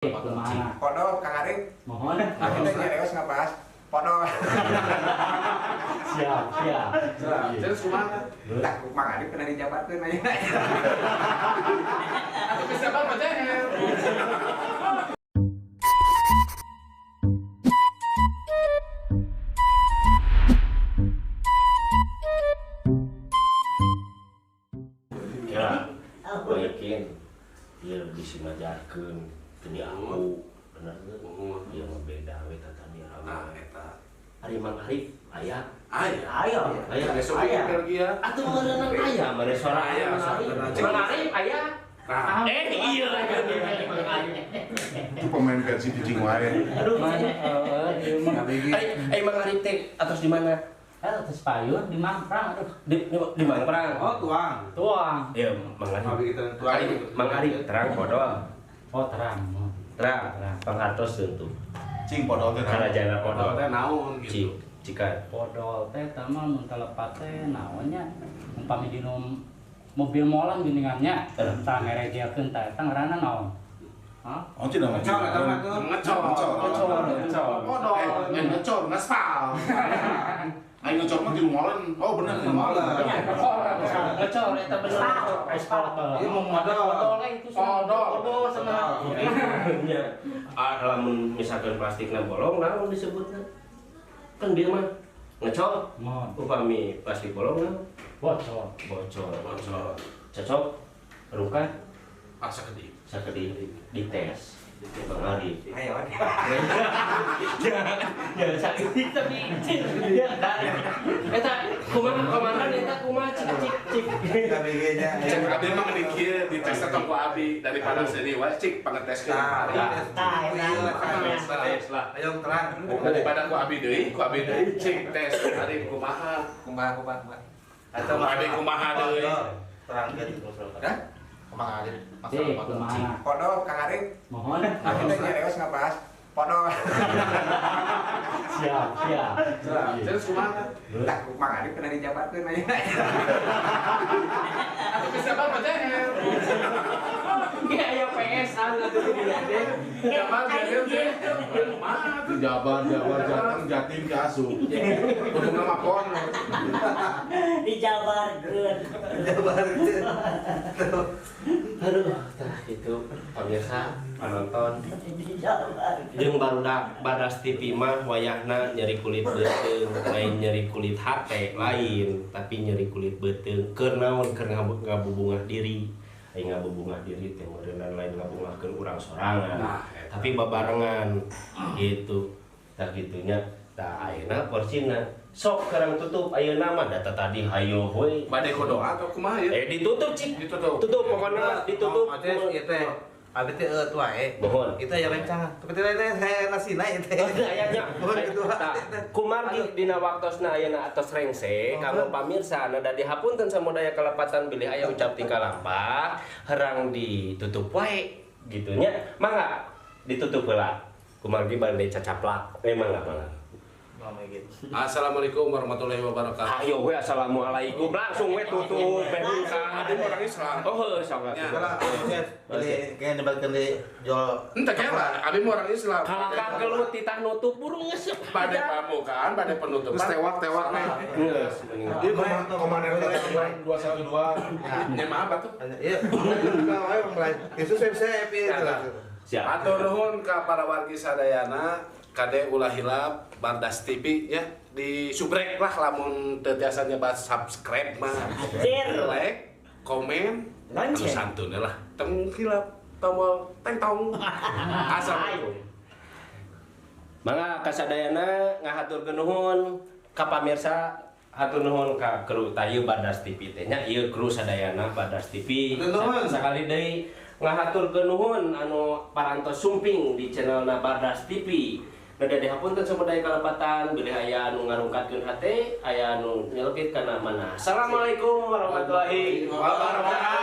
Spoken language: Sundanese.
Kumaha? Podol Kang Arif. Mohon. Kita nyereos ngebahas podol. Siap, siap. Terus kumaha? Tak Mang Arif kena dijabarkeun ayeuna. Atuh geus jabar mah jeher. Ya, mungkin dia bisa ngajarkeun teu aku bener teu? Ieu mah beda we tata nira. Nah, eta. Ari Mang Arif aya. Aya. Aya. Aya. Besok bikin ya. Atuh meureunang aya meureun suara Aya, Mang Arif. suara. Mang Arif aya. Nah, Eh iya. Itu pemain Persib cicing wae. Aduh. Heeh, ieu mah. Ai Mang Arif teh atos di mana? Atos payun di Mangprang aduh. Di Mangprang. Oh, tuang. Tuang. Iya, Mang Arif. Abi kita tuang. Ari Mang Arif terang podol. Oh, terang. Terang. Panghartos tentu. Cing podol teh. Karajana podol podol. teh naon gitu. Cik, cikan. Podol teh tah mah mun telepat teh naonnya umpami dinu mobil molen geuningannya tah ngerejelkeun tah eta ngaranna naon? Hah? Oh, cina mah. Ngecor eta mah tuh. Ngecor. Ngecor. Ngecor. Podol. Eh, ngecor, ngaspal. Aing ngecor mah di molen. Oh, bener di molen. Ngecor eta bener. Aspal. Ieu mau modal. Podol itu Podol. Podol sama. Nya. Ah, lamun misalkan plastikna bolong naon disebutna? Kan dia mah ngecor. Mohon. Upami plastik bolong naon? Bocor. Bocor. Bocor. Cocok. Rungkad Ah, sakedik. sakedik dites. Bang Arif. Ayo. Ya, sakedik tapi ya eta kumaha komandan eta kumaha cik cik cik. KBG-nya. Cek abi mah geuning kieu dites tong ku abi daripada seni wae cik pangeteskeun. Nah, Nah, tes lah. Ayo terang. Daripada ku abi deui cik tes Arif kumaha. Kumaha kumaha kumaha. Atau Abi kumaha deui. Terang gitu. Hah? Kumaha Arif? Cik, kumaha? Podol Kang Arif. Mohon. Kita nyereos ngebahas podol. Siap, siap. Terus kumaha? Tak Mang Arif kena dijabarkeun ayeuna. Atuh geus jabar mah jeher. Ge aya PS-an atuh di dieu teh. Jabar jeher teh. Kumaha Di Jabar, Jabar, Jateng, Jatim, ke asup. Kudu nama pon. Dijabarkeun. Jabarkeun. Aduh, tah gitu pemirsa penonton. Dijabarkeun. Jeung barudak Badas TV mah wayahna nyeri kulit beuteung, lain nyeri kulit hate lain, tapi nyeri kulit beuteung keur naon keur ngabubungah diri. Ai ngabubungah diri teh meureunnan lain ngabungahkeun urang sorangan, Nah, eta. tapi babarengan gitu. Tah kitunya tah ayeuna porsina sok kerang tutup ayeuna mah data tadi hayo we. Bade ku doa atau kumaha ieu? Eh ditutup cik. Ditutup. Tutup pokoknya mah ditutup. Maksudnya ieu teh. Abi teh eueuh wae. Mohon. Itu aya rencangan. Tapi teh teh saya nasina ieu teh. Oh, ayahnya. Mohon gitu. Kumargi dina waktosna ayeuna atos rengse kanggo pamirsa anu da dihapunten samudaya kalepatan bilih aya ucap tingkah lampah herang ditutup wae gitu nya. Mangga ditutup heula. Kumargi bade cacaplak. Mangga mangga. Assalamualaikum warahmatullahi wabarakatuh. Ayo we assalamualaikum langsung we tutup we buka. Abi orang Islam. Oh heuh sok atuh. Ya. Kalau beli kayak nyebarkeun di jual. Entah kela, abi mah orang Islam. Kalakah gelut titah nutup burung geus. Bade pamukaan, bade penutupan. Terus tewak-tewak nih. Geus mending. Dia komandan 212. Ya maaf atuh. Iya. Itu saya saya itu lah. Siap. Atur nuhun ka para wargi sadayana, kade ulah hilap Bardas TV nya di subrek lah lamun teu tiasa nyebat subscribe mah. Share. Like, komen, Lonceng. anu santun lah. Tong hilap tombol teng tong. Assalamualaikum. Mangga kasadayana ngahaturkeun nuhun ka pamirsa hatur nuhun ka kru tayu Badas TV teh nya ieu kru sadayana Badas TV. Hatur nuhun. Sakali deui ngahaturkeun nuhun anu parantos sumping di channelna Badas TV. Nu da dihapunten samudaya kalepatan bilih aya anu ngarungkatkeun hate, aya anu nyelekit kana mana. Assalamualaikum warahmatullahi wabarakatuh.